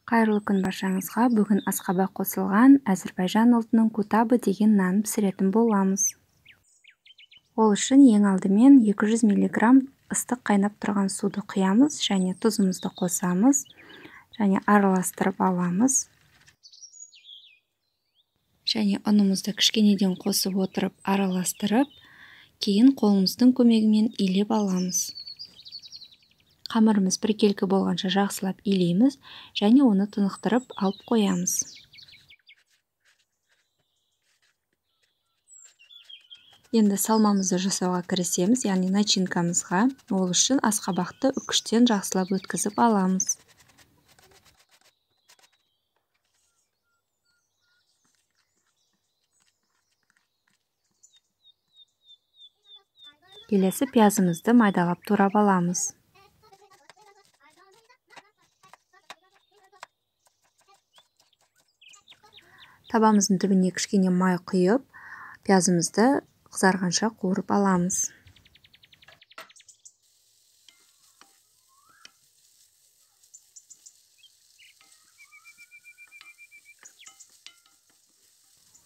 Қайырлы күн баршаңызға. Бүгін асқабақ қосылған әзірбайжан ұлтының кутабы деген нанын пісіретін боламыз. Ол үшін ең алдымен 200 мг ыстық қайнап тұрған суды құямыз және тұзымызды қосамыз және араластырып аламыз. Және ұнымызды кішкенеден қосып отырып араластырып, кейін қолымыздың көмегімен илеп аламыз. Қамырымыз біркелкі болғанша жақсылап илейміз және оны тынықтырып алып қоямыз. Енді салмамызды жасауға кірісеміз, яғни начинкамызға. Ол үшін асқабақты үкіштен жақсылап өткізіп аламыз. Келесі пиязымызды майдалап турап аламыз. Табамыздың түбіне кішкене май құйып, пиязымызды қызарғанша қуырып аламыз.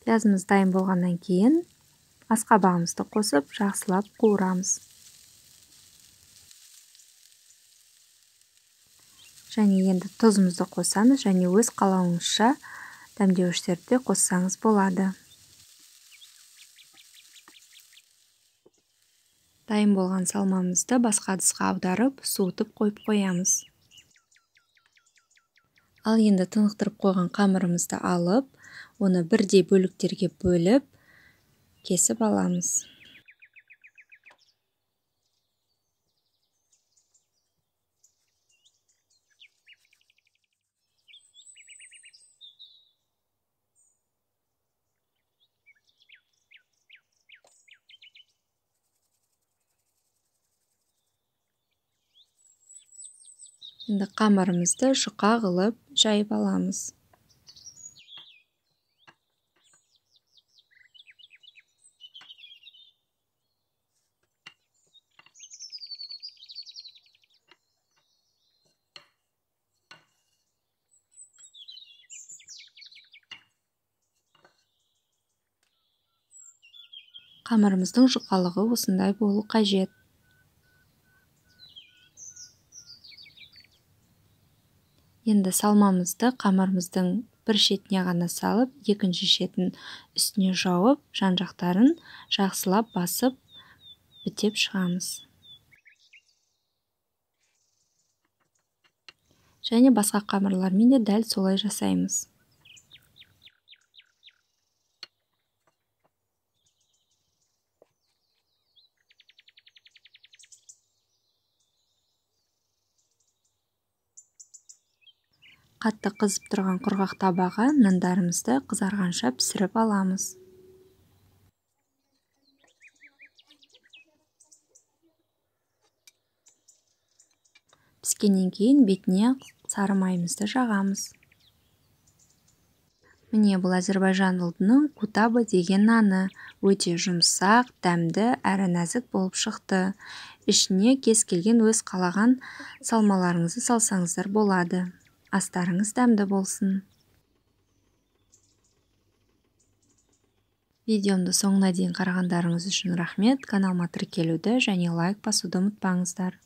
Пиязымыз дайын болғаннан кейін асқабағымызды қосып, жақсылап қуырамыз. Және енді тұзымызды қосамыз және өз қалауыңызша дәмдеуіштерді де қоссаңыз болады. Дайын болған салмамызды басқа ыдысқа аударып, суытып қойып қоямыз. Ал енді тынықтырып қойған қамырымызды алып, оны бірдей бөліктерге бөліп, кесіп аламыз. Енді қамырымызды жұқа қылып жайып аламыз. Қамырымыздың жұқалығы осындай болу қажет. Енді салмамызды қамырымыздың бір шетіне ғана салып, екінші шетін үстіне жауып, жан-жақтарын жақсылап басып, бітеп шығамыз. Және басқа қамырлармен де дәл солай жасаймыз. Қатты қызып тұрған құрғақ табаға нандарымызды қызарғанша пісіріп аламыз. Піскеннен кейін бетіне сары майымызды жағамыз. Міне, бұл әзірбайжан ұлтының кутабы деген наны. Өте жұмсақ, дәмді әрі нәзік болып шықты. Ішіне кез келген өз қалаған салмаларыңызды салсаңыздар болады. Астарыңыз дәмді болсын. Видеомды соңына дейін қарағандарыңыз үшін рахмет. Каналыма тіркелуді және лайк басуды ұмытпаңыздар.